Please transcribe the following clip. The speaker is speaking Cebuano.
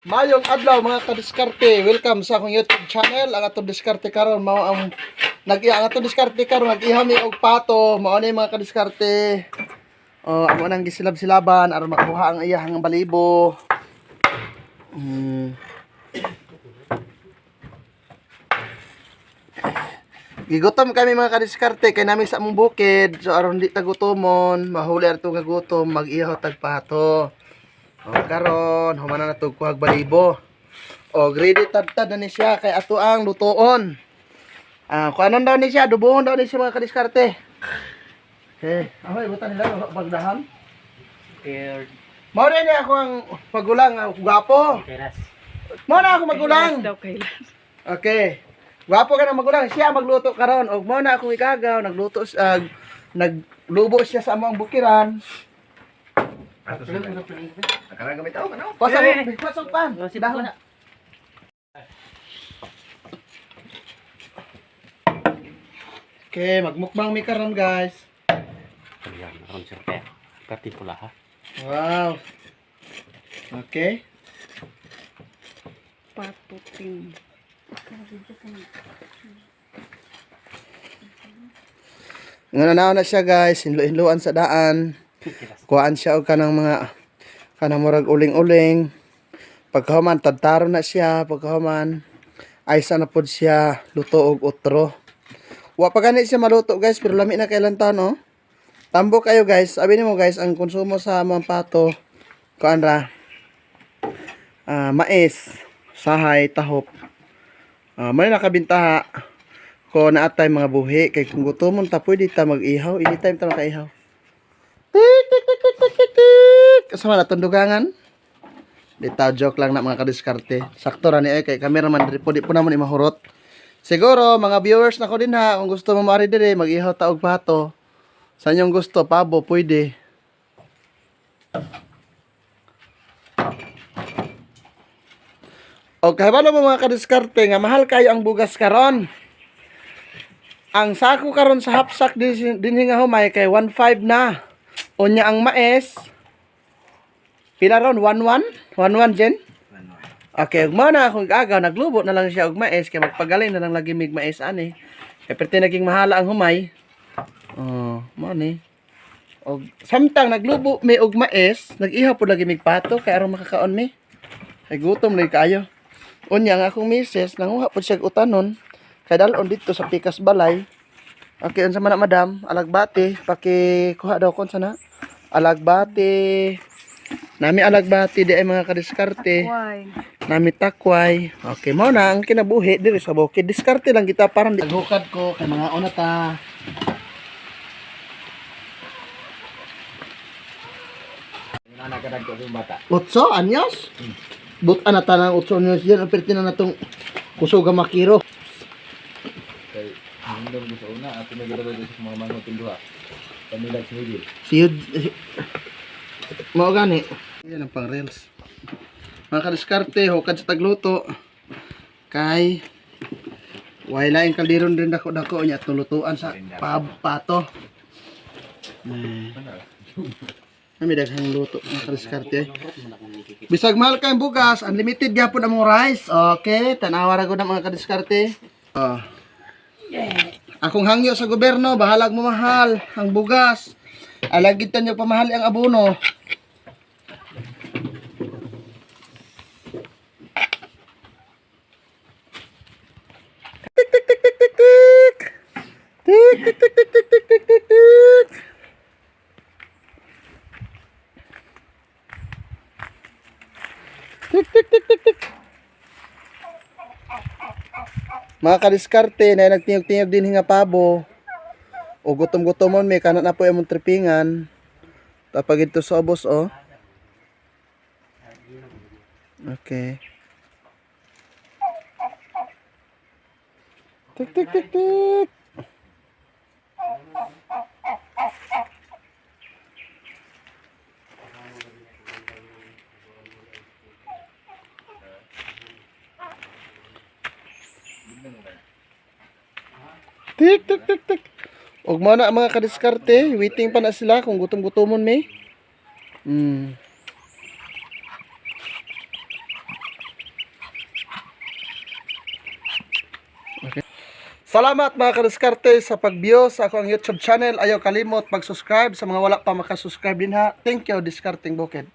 Mayong adlaw, mga kadiskarte. Welcome sa akong YouTube channel. Ang atong diskarte karon mao ang nag ang atong diskarte karon, nag-ihaw mi og pato. Mao ni, mga kadiskarte. Oh, amo nang gisilab-silaban aron makuha ang iyahang balibo. Gigutom kami, mga kadiskarte, kay namin sa among bukid. So aron di ta gutomon, mahuli ato nga gutom, mag-ihaw tag pato. O karon, humana na tug kuhag balibo. O ready tadtad na ni siya kay ato ang lutoon. Ah, kuanon daw ni siya, dubuhon daw ni siya, mga kadiskarte. Okay. Ahoy, butan nila pagdahan. Prepared. Mao ni ako ang magulang, ang gwapo. Teras. Mao na ako magulang. Daw kailan. Okay. Gwapo ka na magulang. Siya magluto karon. Og mao na akong ikagaw, nagluto siya, naglubo siya sa among bukiran. Pasok, pasok pan. Dahon. Okay, magmukbang mi karon, guys. Ayan, aron sir kaya. Perti pula ha. Wow. Okay. Patuting. Nga na na siya, guys, hinlo-hinloan sa daan. Kuhaan siya og kanang mga kanang murag uling-uling. Pagkahuman tadtaro na siya, pagkahuman ay sana pod siya luto og otro. Wa pa gani siya maluto, guys, pero lami na kay lantan, no. Tambo kayo, guys. Sabi nimo, guys, ang konsumo sa mga pato kuan ra, mais, sahay, tahop. May nakabintaha ko na atay mga buhi kay kung gutomon ta pwede ta mag-ihaw, anytime ta makaihaw. Tik tik tik tik tik tik tik. Kasama na tundugangan. Di ta, joke lang na, mga kadiskarte. Sakto ra ni ay kay cameraman diri po, di po namon imahurot. Siguro mga viewers na ko din ha, kung gusto mo maari diri mag-ihaw ta og pato. Sa inyong gusto, pabo pwede. O kahibalo mo, mga kadiskarte, nga mahal kayo ang bugas karon. Ang sako karon sa hapsak din dinhi nga humay kay 1.5 na. Unya ang mais pila ron, 1.1? 1.1 Jen? Okay, ug mao na akong agaw, naglubo na lang siya og mais kay magpagaling na lang lagi mig mais ani. Kay perti naging mahala ang humay. Oh, mao ni. Og samtang naglubo mi og mais, nag-ihaw po lagi mig pato kay aron makakaon mi. Kay gutom lagi kaayo. Unya ang akong misis nanguha pod siya og utanon kay dalon dito sa pikas balay. Okay, unsa man na, madam? Alagbati, pakikuha daw kon sana. Alagbati. Nami alagbati di ay, mga kadiskarte. Why? Nami takway. Okay, mao na ang kinabuhi diri sa bukid. Diskarte lang kita parang di. Naghukad ko kay mga una ta. Otso anyos? But ana tanang otso anyos yan. Ang perti na natong kusuga makiro. Kay hindom ko sa una ato may gidalo sa mga manghod duha. Pamilag si Miguel. Siyod. Mao gani. Yan ang pang reels. Mga kadiskarte, hukad sa tagluto. Kay way laing kalderon din dako-dako niya at nulutuan sa pato. Eh. Nami daghang luto, mga kadiskarte. Bisag mahal kay bugas, unlimited gyapon among rice. Okay, tanawa ra gud na, mga kadiskarte. Oh. Akong hangyo sa gobyerno, bahalag mo mahal ang bugas. Alagid nyo pamahali ang abono. Tik tik tik tik tik tik. Tik tik tik tik tik tik tik tik tik. Tik tik tik tik tik. Mga kadiskarte, na nagtiyog-tiyog din nga pabo. O gutom-gutomon may kanat na po yung tripingan. Tapag ito sa ubos, oh. Okay. Tik tik tik tik. Tik tik tik tik. Og mo na mga kadiskarte, waiting pa na sila kung gutom-gutomon may. Salamat, mga kadiskarte, sa pag-view sa akong YouTube channel. Ayaw kalimot mag-subscribe sa mga wala pa makasubscribe din ha. Thank you, Diskarteng Bukid.